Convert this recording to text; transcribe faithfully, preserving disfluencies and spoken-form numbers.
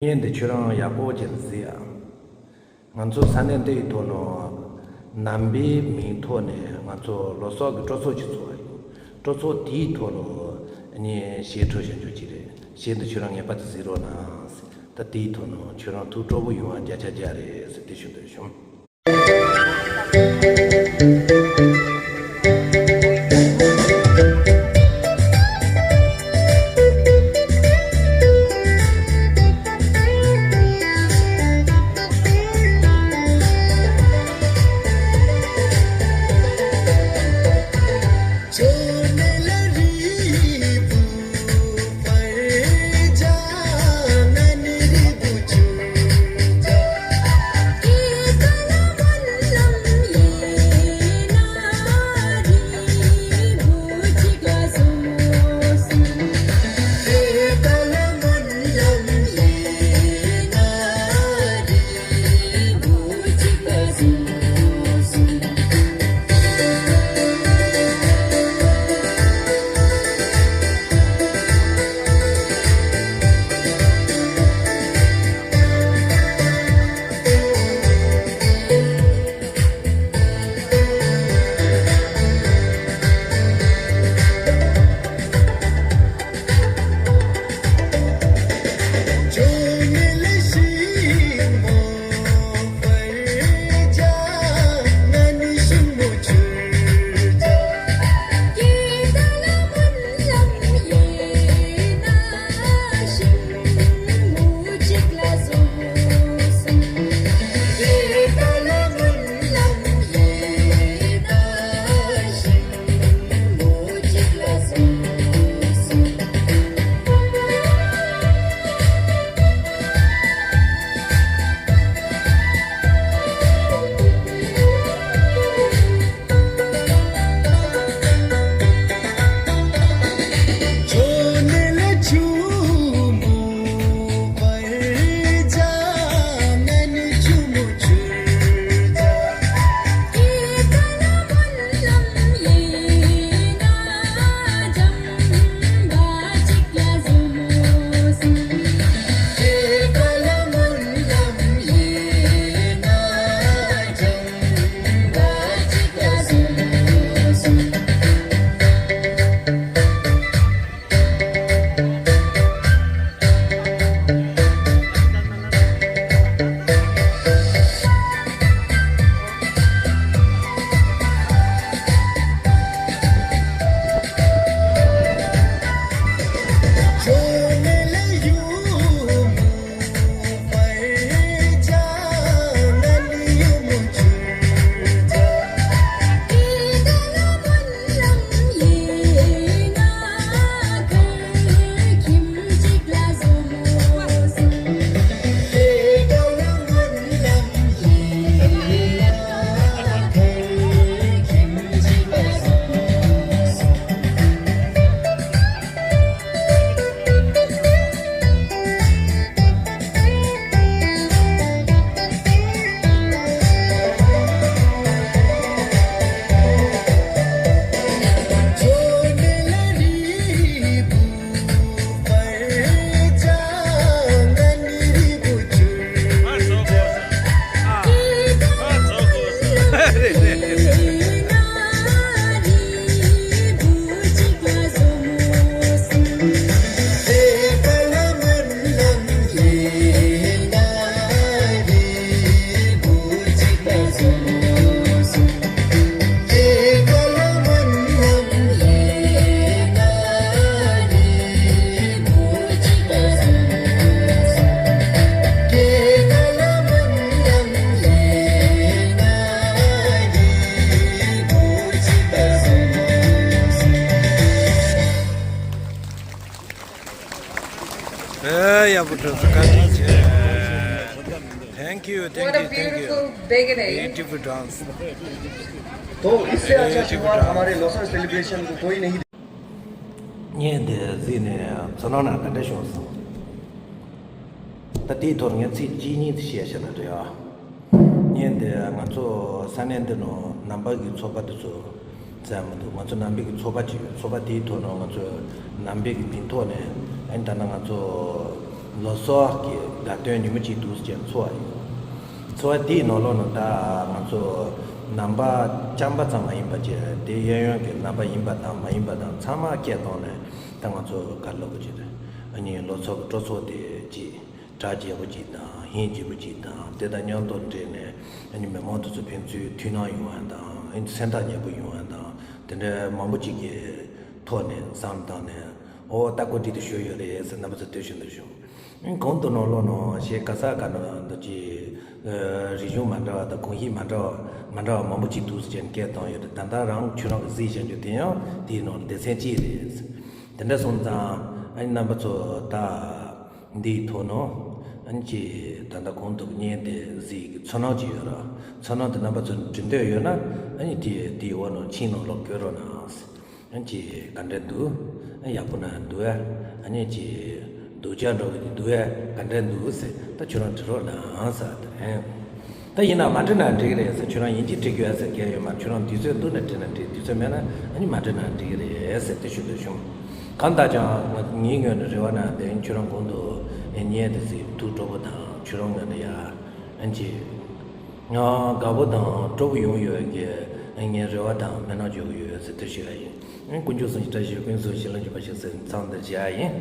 བརྙན་འདི་ཁྱོད་རང་ཡག་པོ་ཅིག་གཟིགས་ཨ། ང་ཚོ་ས་གནས་འདི་ཡི་ཐོག་ནས་ནང་པའི་མིང་ཐོག་ནས་ང་ཚོ་ལོ་གསར་གྱི་སྤྲོ་ཚོགས་ཅིག་ཚོགས་ཡོད། སྤྲོ་ཚོགས་དེའི་ཐོག་ནས་ངས་གཞས་འཁྲབ་བཞག་རྒྱུ་ཅིག་རེད། གཞས་འདི་ཁྱོད་རང་ངེས་པར་དུ་གཟིགས་རོགས་གནང་། ད་དེའི་ཐོག་ནས་ཁྱོད་རང་ཐུགས་སྤྲོ་པོ་ཡོང་བ་བརྒྱ་ཆ་བརྒྱ་རེད་ཟེར་དེ་ཞུ་འདོད་བྱུང་། ཨེ། ཡག་པོ་འགྲོ་སོང་། བཀའ་དྲིན་ཆེ། Thank you, thank What a you, thank you. Beautiful beginning. Beautiful dance. तो इससे अच्छा शुरुआत हमारे लोसर सेलिब्रेशन को कोई नहीं। བརྙན་འདི་གཟིགས་ནས་ཚོར་སྣང་ག་འདྲ་བྱུང་སོང་། ད་དེའི་ཐོག་ངས་ཚིག་གཅིག་གཉིས་ཤིག་བཤད་ན་འགྲིག་ཨ། བརྙན་འདི་ང་ཚོ་ས་གནས་འདི་ནང་ནང་པ་གི་ཚོགས་པ་དེ་ཚོ་ཙམ་མི་འདུག་ང་ཚོ་ནང་པའི་གི་ཚོགས་པ་ཅིག་ཡོད། ཚོགས་པ་དེའི་ཐོག་ནས་ང་ཚོས་ནང་པའི་གི་མིང་ཐོག་ནས་ཨ་ནི་ད་ལྟ་ང་ཚོ་ལོ་གསར་གི་ དགའ་སྟོན་ཉིན་མོ་གཅིག་འདུག་ཟེར་ནས་འཚོགས་པ་ཡིན། འཚོགས་པ་དེའི་ནང་ལོགས་ནང་ད་ང་ཚོ་ནང་པ་རྐྱང་པ་ཙམ་མ་ཡིན་པ་བྱས་དེ་གཡས་གཡོན་གྱི་ནང་པ་ཡིན་པ་དང་མ་ཡིན་པ་དང་ཚང་མ་སྐད་བཏང་ནས་ད་ང་ཚོ་ག་རེ་ལབ་དགོས་ཀྱི་རེད། ཨ་ནི་ལོ་ཚོགས་ཀྱི་སྤྲོ་ཚོགས་དེ་གཅིག་གྲ་རྒྱས་པོ་གཅིག་དང་ཧིན་རྒྱས་པོ་གཅིག་དང་དེ་དང་མཉམ་དུ་འབྲེལ་ནས་ཨ་ནི་མི་མང་དེ་ཚོ་ཕན་ཚུན་མཐུན་སྣང་ཡོང་བ་དང་ཨ་ནི་སེམས་ཐག་ཉེ་པོ་ཡོང་བ་དང་དེ་འདྲ་མང་པོ་གཅིག་གི་ཐོག་ནས་བསམ་བཏང་ནས་ཨོ་ད་གོ་འདི་དེ་ཞུ་ཡོད་རེད་ཟེར་རྣམ་པ་ཚོ་ལྟོས་ཤིག་འདིར་ཞུ། གོང་དུ་ནང་ལོགས་ནང་ཞེས་ག་ས་ག་ན་འདི་ཅི་རིག་གཞུང་མ་འདྲ་བ་དང་གོམས་གཤིས་མ་འདྲ་བ་མ་འདྲ་བ་མང་པོ་ཅིག་འདུག་ཟེར་ནས་སྐད་བཏང་ཡོད་རེད། ད་ལྟ་རང་ཁྱོད་རང་གི་གཟིགས་བཞིན་རྒྱུ་དེ་ཡང་དེའི་ནང་སྡེ་ཚན་གཅིག་རེད། དེ་འདྲ་སོང་ཙང་ཨ་ནི་རྣམ་པ་ཚོ་ད་འདིའི་ཐོག་ནང་ཨ་ནི་ཅི་ད་ལྟ་གོང་དུ་བརྙན་དེ་གཟིགས་ཀྱི་ཚོར་སྣང་ཅིག་ཡོད་ར། ཚོར་སྣང་དེ་རྣམ་པ་ཚོ་འབྲི་འདོད་ཡོད་ན་ཨ་ནི་དེ་དེའི་འོག་ནང་མཆན་ནང་ལོགས་བཀོད་རོགས་གནང་། ཨ་ནི་ཅི་ག་འདྲ་འདུག་ཨ་ཡག་པོ་ན་འདུག་ཨ། ཨ་ནི་ཅི་སྡུག་ཅག་འགྲོ་གི་འདུག་ཨ། ག་འདྲ་འདུག་ཟེར་ད་ཁྱོད་རང་འབྲི་རོགས་གནང་ཟེར་དེ་རེད། ད་ཡིན་ན་མ་འབྲི་ན་འགྲིག་གི་རེད་ཟེར། ཁྱོད་རང་ཡིན་གཅིག་འབྲི་དགོས་ཟེར་གལ་ཡོད་མ་རེད། ཁྱོད་རང་དུས་ཚོད་འདུག་ན་འབྲི་ན་འགྲིག་དུས་ཚོད་མེད་ན་ཨ་ནི་མ་འབྲི་ན་འགྲིག་གི་རེད་ཟེར་དེ་ཞུ་འདོད་བྱུང་། གང་ལྟར་ཀྱང་ངའི་ངོས་ནས་རེ་བ་ན་དེ་ཁྱོད་རང་གོང་དུ་བརྙན་དེ་གཟིགས་ཐུགས་སྤྲོ་པོ་དང་ཁྱོད་རང་ངོས་ནས་ཡ་ཨ་ནི་ཅི། ང་དགའ་པོ་དང་སྤྲོ་པོ་ཡོང་ཡོད་ཀྱི་ངའི་རེ་བ་དང་སྨོན་ལམ་འཇོག་གི་ཡོད་ཟེར་དེ་ཞུ་ཡ་ཡིན། དཀོན་མཆོག་གསུམ་གྱི་བཀྲ་ཤིས་ཀུན་སྩལ་ཞིང་ལམ་འཇུག་པ་ཞིག་ཟེར་མཚམས་འདིར་བཞག་ཡ་ཡིན།